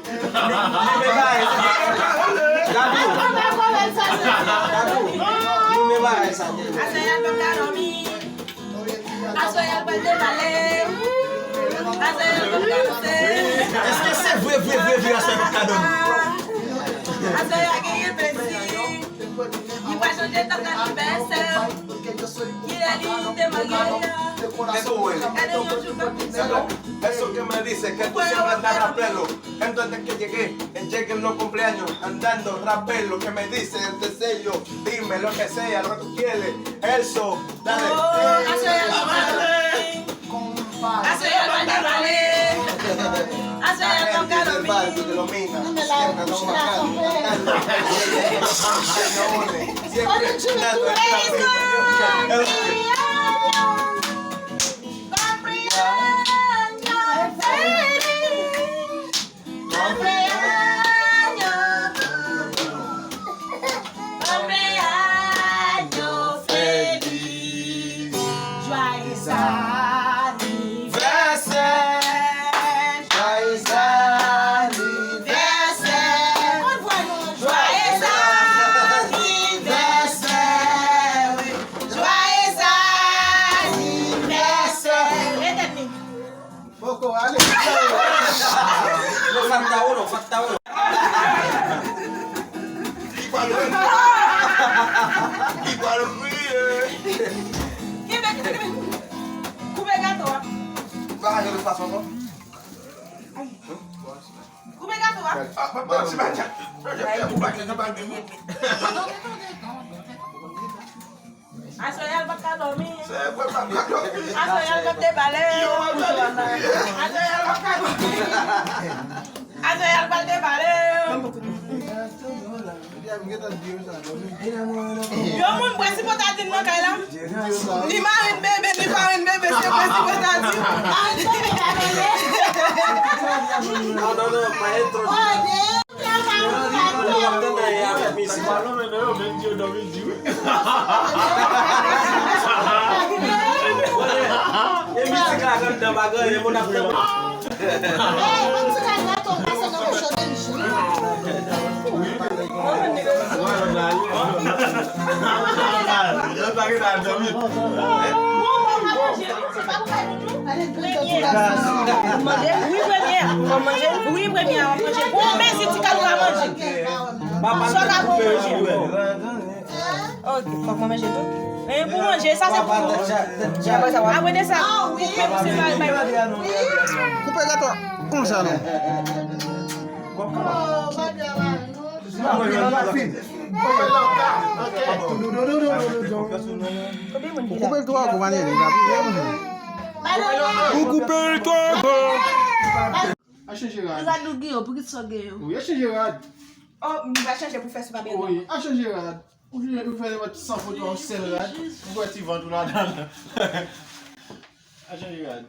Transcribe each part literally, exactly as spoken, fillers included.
Limen bagay sa. Dadou. Dadou. Limen bagay sa. Aswè a l pap ka dòmi. Aswè a l pral depale. Aswè a l pap ka danse. Èske se vre, vre, vre, vre, aswè a l pap ka dòmi? Aswè a genyen plezi. Li pa chanje dat anivèsè. Kilè li te marye a? Gade yon jou k ap vin sou. Es lo que me dice que tú siempre andas a pelo? Entonces que llegué, llegué en los cumpleaños andando rapelo, que me dice el deseo, dime lo que sea, lo que tú quieres, eso, dale. Oh, aswè a l pap ka dòmi. Aswè a l pap ka pale. Aswè a l pap ka dòmi. Siempre andando rapelo. Cumpleaños feliz. Cumpleaños, cumpleaños feliz. Joyeux anniversaire. Joyeux anniversaire. Joyeux anniversaire. Joyeux anniversaire. Poko ale. Yo, sa m ta wè non, sa m ta wè. Li pral kriye. Kenbe, kenbe, kenbe. Koupe gato a. Bagay yo de fason non. Koupe gato a. Ah, papa, se pa tchat. Papa, se pa tchat. Aswè a l pap ka dòmi. Aswè a l pap depale. Aswè a l pap ka dòmi. Aswè a l pap depale. Yon moun bwè sipotadin nan kay la. Li marin bebe, li marin bebe, se bwè sipotadin. Non, non, non, pa entro. E mizik la k anndan pa gen anyen, moun ap tann. Manje, wi, premye a. Ou manje? Wi, premye a, w ap manje. Bon, men si ti kal ou pa manje. Sa w ka bon manje. Ok, fòk mwen manje tou. E pou manje, sa se pou mwen. Apre de sa, koupe pou se pa bay. Koupe gato a konsa non. Ou koupe l twò kou, manyen li, l ap rive moun. Ou koupe l twò kou. A chanje rad. Rad ou gen yo, poukisa w gen yo? Wi, a chanje rad. Oh, m va chanje pou fè sou pa bèl. Wi, a chanje rad. Ou fè, ou fè yon san foto, yon sèl rad. Ou wè ti vant ou ladan l. A chanje rad.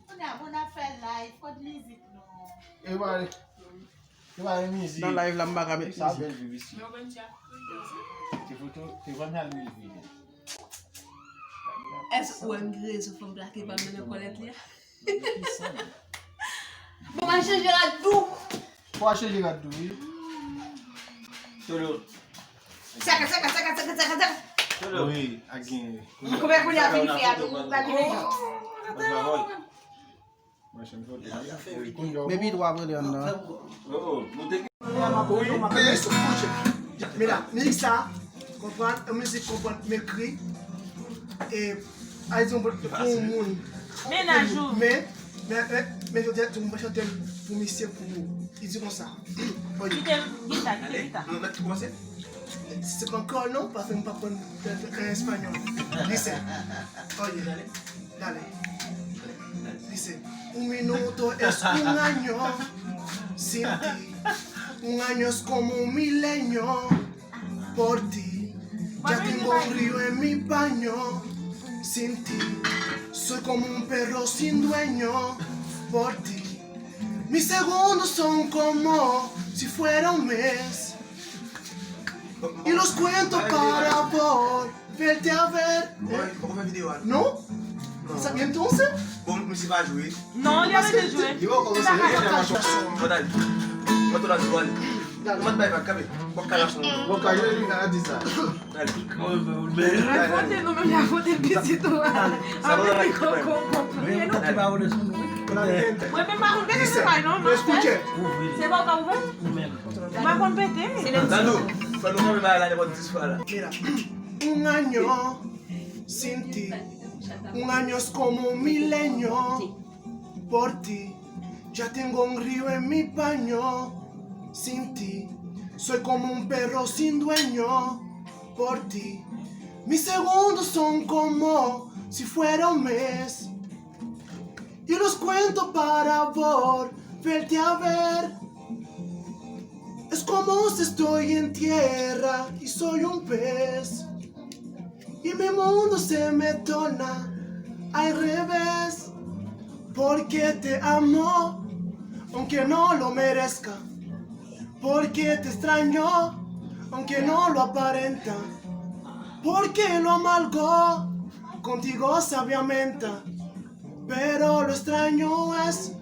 Kounye a, bon, n ap fè live, kot mizik nou? E pa, e pa mizik. Nan live la, m pa ka met mizik. Sa bèl vi, mesye. Te foto, te vann al mil vi. Èske ou wè m ki rezon fè m plake pa m nan kòlèt li a? Bon, m al chanje rad tou. Fò w al chanje rad tou, wi. Tolo. Saka, saka, saka, saka, saka, saka. Tolo. Wi, a gen. Koupe kounye a vin fè a tou, ou pral vin jan. Baby, dwa prele anndan. Wi, men la, mizik sa, konprann, yon mizik konprann, m ekri. E, a di yon pou yon moun. Mennaj ou. Men, men, men, men jodi a, di yon moun chante l pou misye, pou ou. Li di konsa. Kite gita, kite gita. Se pa ankò non, paske m pa konn espanyòl. Listen. Oye, dale. Dice, un minuto es un año sin ti. Un año es como un milenio por ti. Ya tengo frío en mi paño sin ti. Soy como un perro sin dueño por ti. Mis segundos son como si fuera un mes. Y los cuento para volverte a ver. Mwen, mwen fè videyo a. No? Sa bien entonces? Bon, misye pa jwe. Non, li ap rete jwe. Li pa kòmanse. Mwen dal. Mwen to la di wale. Mwen bay vag, kanpe. Mwen kala son. Bon, quand je lui a dit ça. Dal. Mwen fwote nou menm, y a fwote pitit ou a. Sa nou Avèk la li kon kanpe. Kon konprann nou. Mwen pa wè leson nou. Con la gente. Mwen menm pa konn pete se bay non. Escuche. Se pa w ka ouvè? Ou menm. Ou pa konn pete? Se lè Dadou, fè nou kanpe bay la nenpòt dis fwa la. Mira, un año sin ti, un año es como un milenio por ti. Ya tengo un río en mi paño sin ti. Soy como un perro sin dueño por ti. Mis segundos son como si fuera un mes. Y los cuento para volverte a ver. Es como si estoy en tierra y soy un pez. Y mi mundo se me torna al revés. Porque te amo, aunque no lo merezca. Porque te extraño, aunque no lo aparenta. Porque lo amargo contigo sabiamente. Pero lo extraño es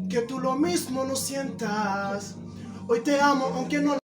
que tú lo mismo no sientas. Hoy te amo aunque no